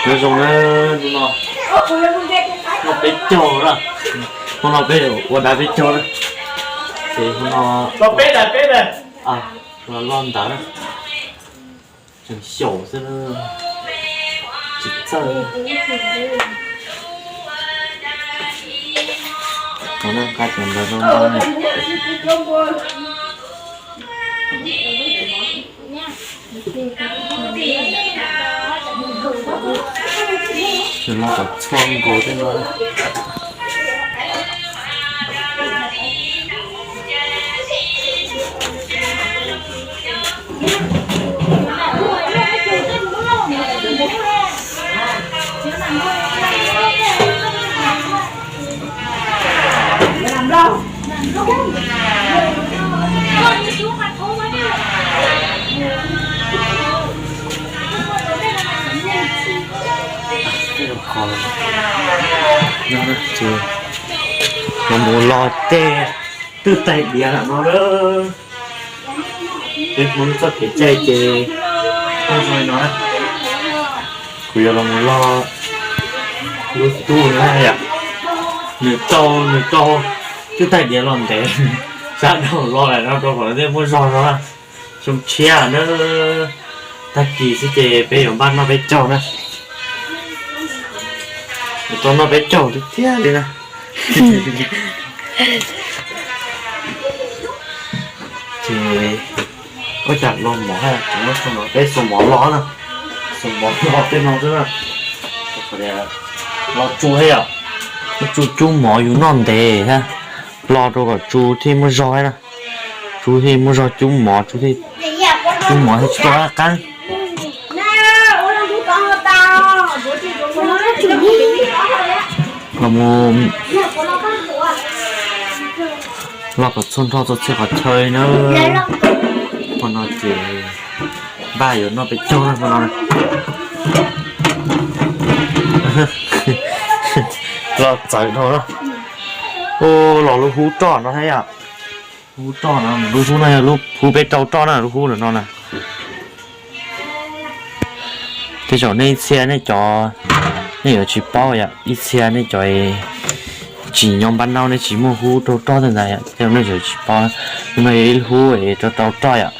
Nyob zoo na, hnub no noj peb caug na, hnub no peb ua dab peb caug na, ces hnub no los loj ntawd na, tseem xyaum xwb na, tsis txawj. Hnub no nqa cov ntawd no ntau ne. Tsis los kom txhua nkaus tej no. Ces los mus los tej twb tais diav lawm no lawm. Peb Hmoob txoj kev cai ces muaj zoo li no na. Kuv yuav los mus log lub tub no yom. Nws rau, nws rau twb tais diav los ntev, sab dhau los lawm no rau kom tej muaj zog no na. Xyoo tshiab na, tag kis xwb ces peb yuav npaj noj peb caug na. Yuav tau noj peb caug tiag tiag li na. Ces ua cas los mov, peb xuas mov los na, xuas mov los tej no xwb na. Los tsu thiab yom, los tsu cub mov yus noj ntev thiab, los rau kom tsu thiaj muaj zog na. Tsu thiaj muaj zog cub mov, tsu thiaj, cub mov thiaj tsis tau qab qab. Los mus los kom txhua nrho txhua txhia qhov chaw na. Hmo no ces npaj yuav noj peb caug na hmo no. Los txawv dhau na. Ua los lub hub roj no thiab yom. Lub hub roj no, lub hub no yog lub hub peb rau roj na, lub hub no na. Tej zaum nej ib txhia nej cov, nej yuav tsis paub yom, ib txhia nej cov tsis nyob npab naub nej tsis muaj hub rau roj tej ntawd yom, tej zaum nej yuav tsis paub. Lub no yog ib lub hub rau rau roj yom.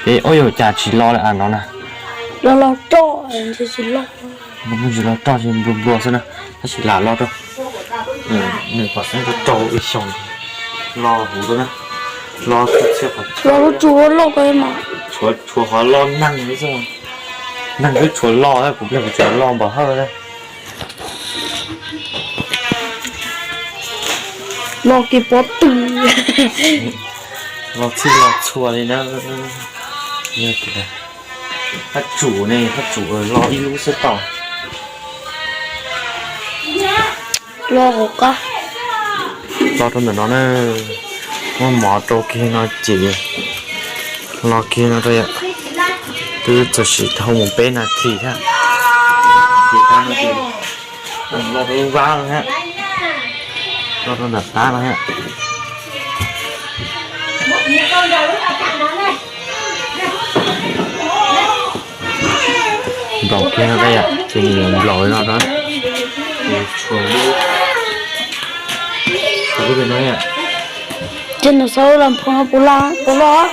Peb ua yuav cas tsis lo lawm no na. Los los roj, tsis lo, tsis lo roj, nplua nplua xwb na, tab sis lam lo rau. Nws pom xeeb rau rau ib xyoos, lo huv rau na, lo txhua txhia qhov, lo lub tsu loj ko mas, tshuav qhov lo neeg xwb, neeg twb tshuav lo, kuv pliag kuv tshuav lo npam hawj. Lo kev pob tw, lo txhij lo txhua li na. Haj tsum ne, haj tsum lo ib lub xwb tau. Lo hauv qab, lo rau ntawm no na. Muab mov rau kiag no ces lo kiag no rau yom. Twb txog sim dhau mus peb nas this thiab. Ces lo rau lub vab no thiab, lo rau nram tab no thiab. Nplaum kiag no yom, ces nws yuav nplaum li no rau. Ces tshuav lub, tshuav lub no yom. Ces nws xav los phoo no puas loj, puas loj?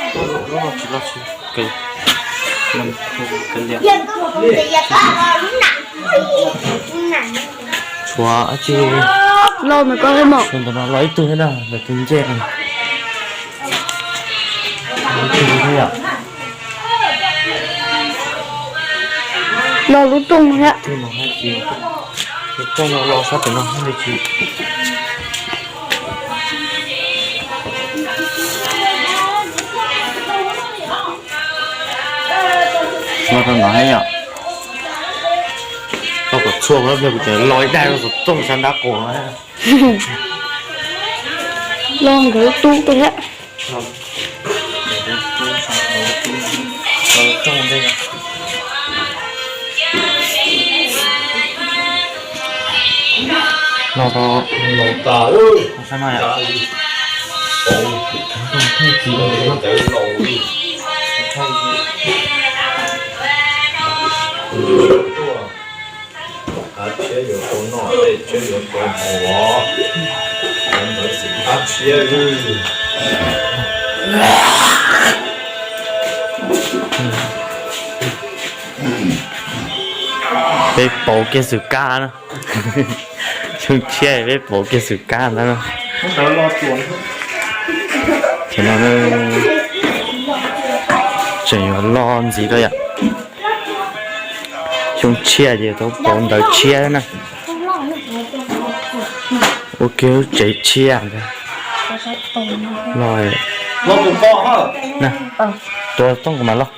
Tshuav dab tsi, los ntawm ko thiab mas, ntawm no los ib tug thiab na, ntawm tus ncej no. Ib tug thiab yom. Los lub rooj thiab. Lub rooj no los sab pem no li tsis. Los rau no thiab yom. Los kom txhua, kuv tseem los ib daig rau saum rooj sab nrab qaum no. Los nkawd lub tub ko thiab. Los rau sab no yom. Av tshiab yuav tau noj, tshiab yuav tau mus, ntawd xwm av tshiab. Peb pauv kiag xwm kab na. Xyoo tshiab peb pauv kiag xwm kab ntawd na. Ces no tseem yuav loj ntxiv rau yom. Xyoo tshiab ces tau pauv ntawv tshiab na. Ua kiag lub tsev tshiab ntag. Loj. Tua tooj kuv mam loj.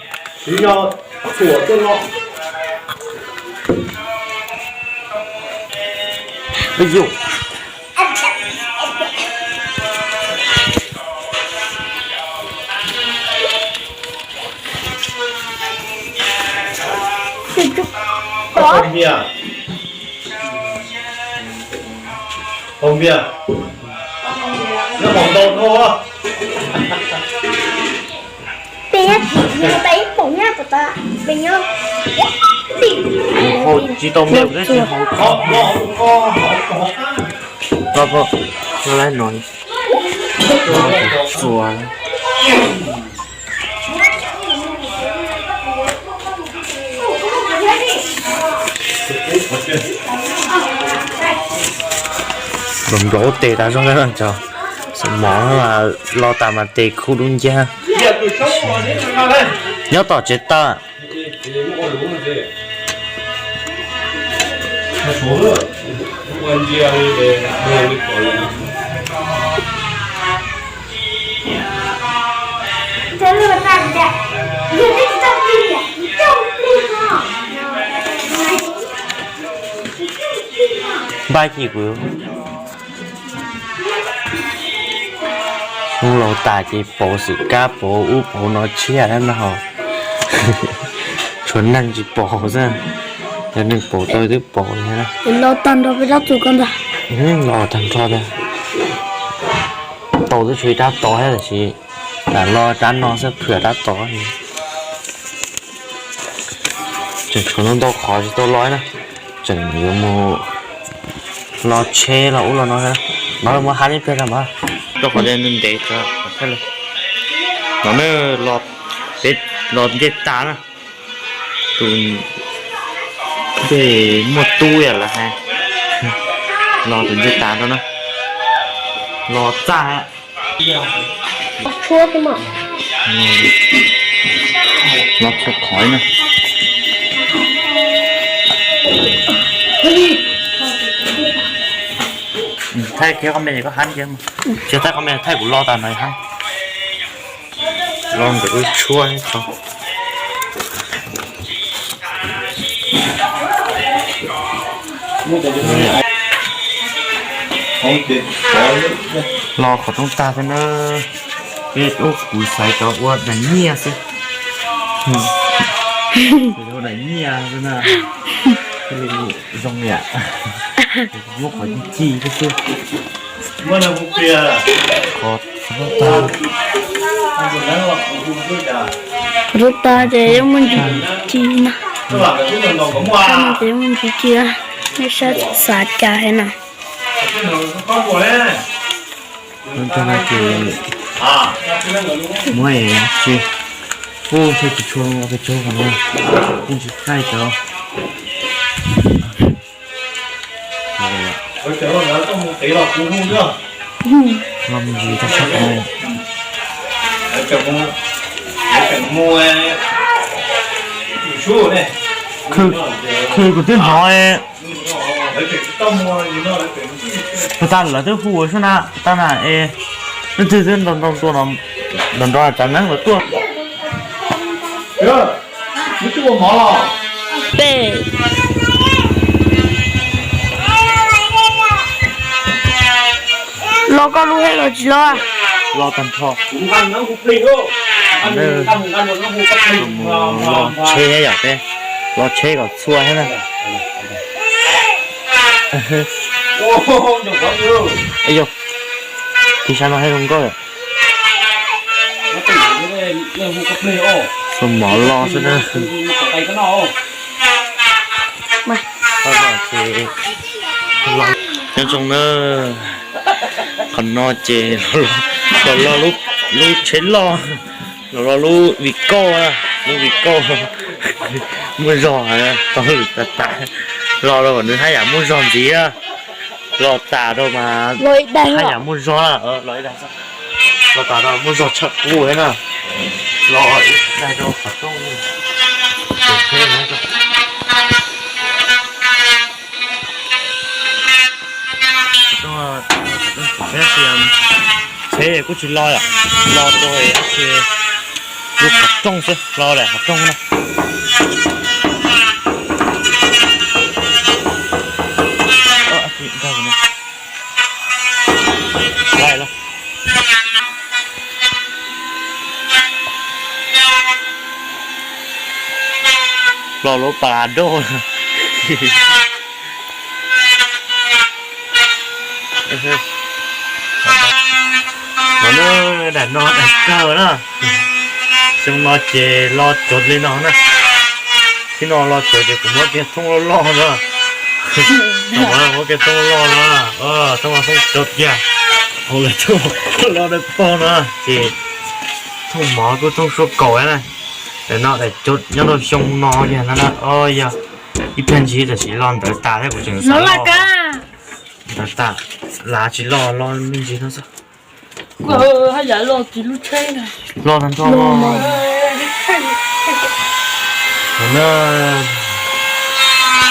Npia, nyob hauv ntau dhau. Tsis tau me tsis hau. Koj, koj, koj laib no. Txuas. Nrov nrov tes tas zog na cov. Xav mov los tas mas tes khuj dub nciab. Nyob tom tsev taw. Npaj ci kuv hnub laus tas ces pauv xwm kab pauv ub pauv no tshiab na ho. Tshuav neeg tsis pauv xwb, yog neeg pauv tau twb pauv li na. Los tag nrho peb rab txuas ko ntag. Los tag nrho tiag. Tau twb tshuav ib rab tod thiab tiam sis lam lo rab no xwb, phwam rab tod. Tseem tshuav ntau ntau qhov tsis tau lo na. Tseem yuav mus lo tsheb lo ub lo no. Mas muab hab ib pliag rau mas. Rau qhov ntev ntev tso. No na, peb lo ncej tas na. Tus ncej muaj tub yam lawv hais, lo tus ncej tas rau na. Lo txaj. Lo txhua qhov na. Thaij kiag qhov me koj hab kiag, tsis thaij qhov me, thaij kuv lo tas no hab. Lo ntawm lub tshuab tso. Lo qhov rooj tag xwb na. Peb ub kuv xaiv cov ua daim nyiaj xwb. Ua daim nyiaj xwb na. Zoo yam muab qhov ci ci xwb xwb. Qhov rooj tag. Qhov rooj tag ces yeej muaj ntsis ci na. Ces yeej muaj ntsis ci, nej saib xav cas heev na. Muab tsis, kuj thiaj tsis tshua pes tsawg qhov no, kuj tsis thaij cov. Los mus ntsis tau sab qhov no. Khw, khw kuv twb hnov puag ta lawv twb hu ua sab na, ta na es leej twg twb nrov nrov tua no, nrov nrov tsav neeb lawv tuaj. Peb los koj lub hej los tsis los? Los tag nrho. Los tsheb yom, peb los tsheb kom txhua thiab na. Yog, tiv sab no thiaj zoo nkauj. Xuas mov los xwb na. Nyob zoo na, qhov no ces los lo lub tsheb loj, los lo lub Vigo, lub Vigo muaj zog, tau lwm tas tas, los rau kom nws haj yam muaj zog ntxiv. Los tas rau mas haj yam muaj zog, los tas rau muaj zog tshaj qub thiab na. Los ib daig rau qhov rooj, tsheb kuj tsis lo, lo rau lub qhov rooj xwb, lo daim qhov rooj na. Los lub pas doj. No na, daim no daim kawg na. Xyoo no ces lo tsuav li no na. Thaum no lo tsuav ces kuv muab kiag thooj loj loj na. Muab kiag thooj loj loj na. Thooj loj thooj tsuav kiag. Hauv lawv thooj loj dawb paug no ces thooj mov kuj thooj suab kaus na. Daim no daim tsuav nyob rau xyoo no yog no na, yog ib pliag ntsis tam sim los ntawd tas thiab kuv tseem xav los. Ntawd tas, lav tsis los, los me ntsis no xwb. Los tag nrho los.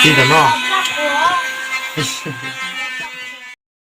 Tij tam no.